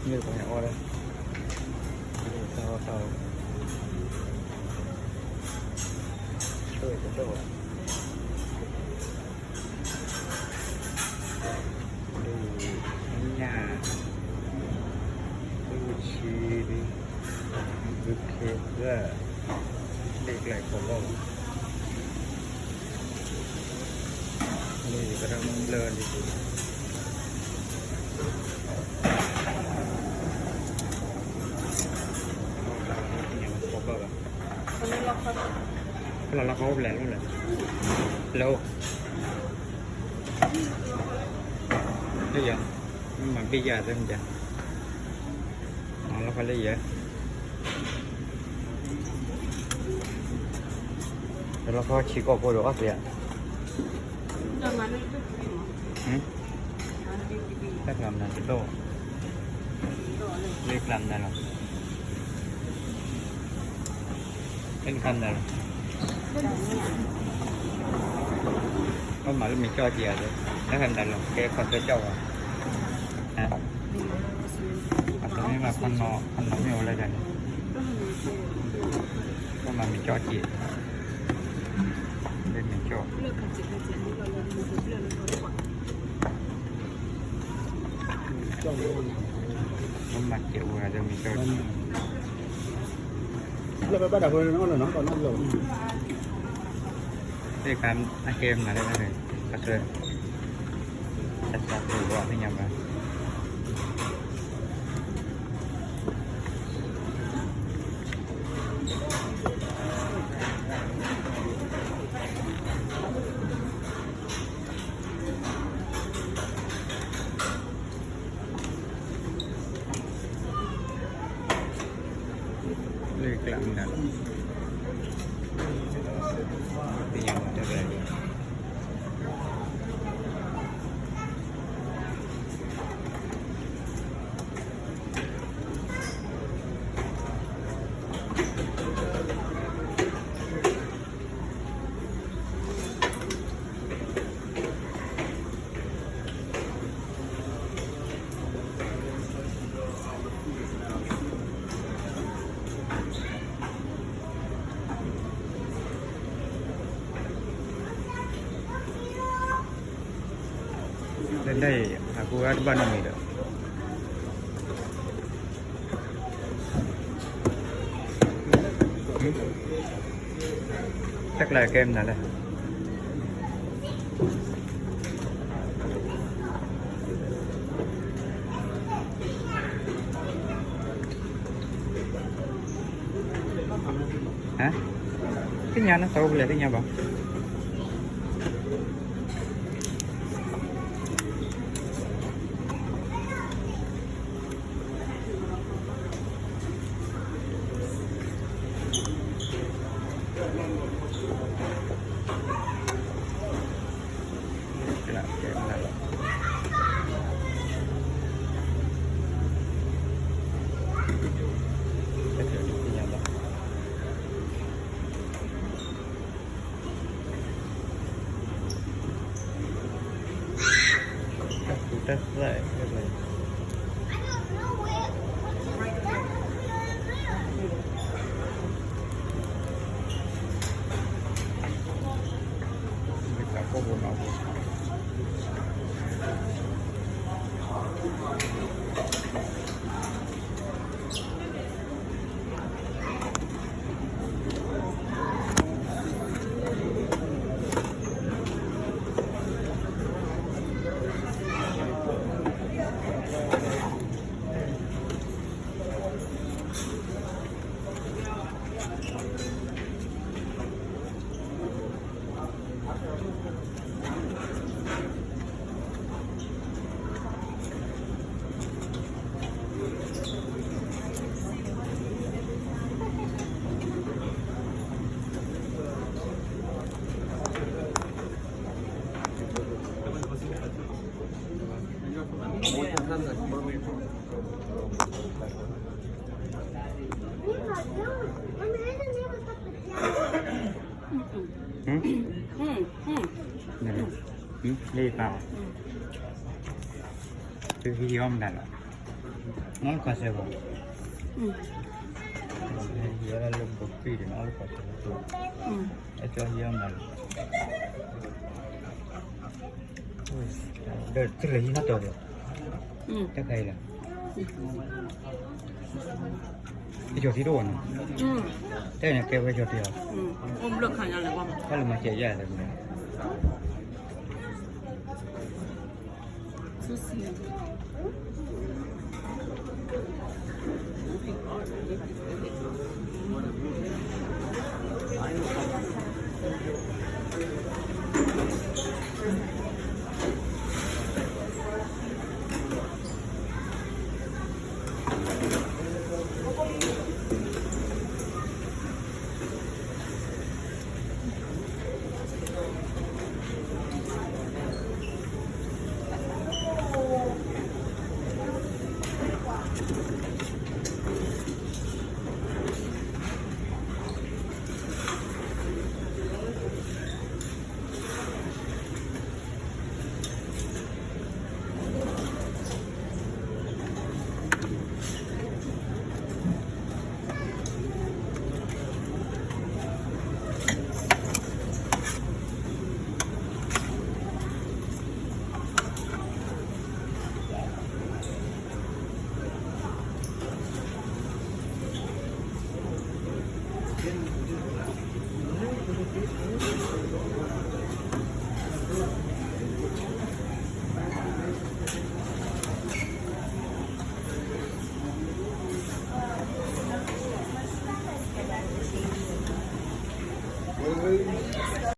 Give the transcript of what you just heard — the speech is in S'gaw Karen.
မ့ၢ်ပှၤအီၣ်ဒၣ်, တၢ်အီၣ်တၢ်အီ, တၢ်အီၣ်တၢ်အီ, ဒုးညၣ်, ဒုးဆံ, ဒုးခဲသၢ, လ့ၣ်ကျဲခိၣ်လီၢ်, လ့ၣ်ကရၢမိၢ်ဘျၢလံ လီၤလီၤခီအိၣ်ဖျဲၣ်လၢလဲၣ်, လၢအိၣ်, လၢယၤ, မ့ၢ်မၤဘ့ၣ်ယၤသၢမံၤယၤ, လီၤခီလၢယၤ, လီၤခီဆံကီၢ်ဖိဒီးအီၣ်သ့ဧါ, တၢ်ကျါမနုၤတဒိၣ်, လၢကျါမနုၤလီၤ, လၢကျါမနုၤလီၤ, ပမၤလၢမ့ၤကၠီၣ်က့ၤဧါ, လၢကျါမနုၤလီၤ ကဲခီၣ်သဲကၠီၣ်ဝဲ, အတမ့ၢ်ဘၣ်ခီနီၤ, ခီနီၤမ့ၢ်အိၣ်လၢတၢ်န့ၣ်, ပမၤမ့ၤကၠီၣ်က့ၤ, လၢမ့ၤကၠီၣ် မ့ၢ်မၤစဲးအိၣ်ဒီးမ့ၤကၠီၣ်, လၢဘၣ်ဒၣ်ဖိန့ၣ်နီၤ, သ့ၣ်ခါအကဲမနုၤလဲၣ်, ကစၢ်, ကစၢ်ပူၤဘၣ်သ့ၣ်ညါဘၣ်. လၢကျါမနုၤလီၤ, သ့ၣ်ညါဝဲတၢ်ကျါလံ. တၢ်အံၤ အဃိအတဘၣ်နီတမံၤဒီး တၢ်ကျါကဲမနုၤလဲၣ်. သ့ၣ်ညါန့ၣ် သးအိၣ်ဖဲလဲၣ် သ့ၣ်ညါဘၣ်. Hum? Hum? Hum? Hum? Hum? Hum? Hum? Hum? Hum? Hum? နအီၣ်လၢခီဆၢဘၣ်, ယဲဒၣ်လၢဘိပ့ၢ်ဒီး နအီၣ်လၢခီဆၢဘၣ်, အဲၣ်ကၠီဟံးအီၣ်မးလီၤ, ဒီးတလဲၤဟံးနီၣ်တီၤဒီး, တၢ်ခါအံၤလီၤ, ဟဲကၠီၤထံတအိၣ်နီၤ, တၢ်န့ၣ်ကဲဝဲကၠီၤထံလီၤ, တၢ်လၢမၤစဲးယၤလၢ တၢ်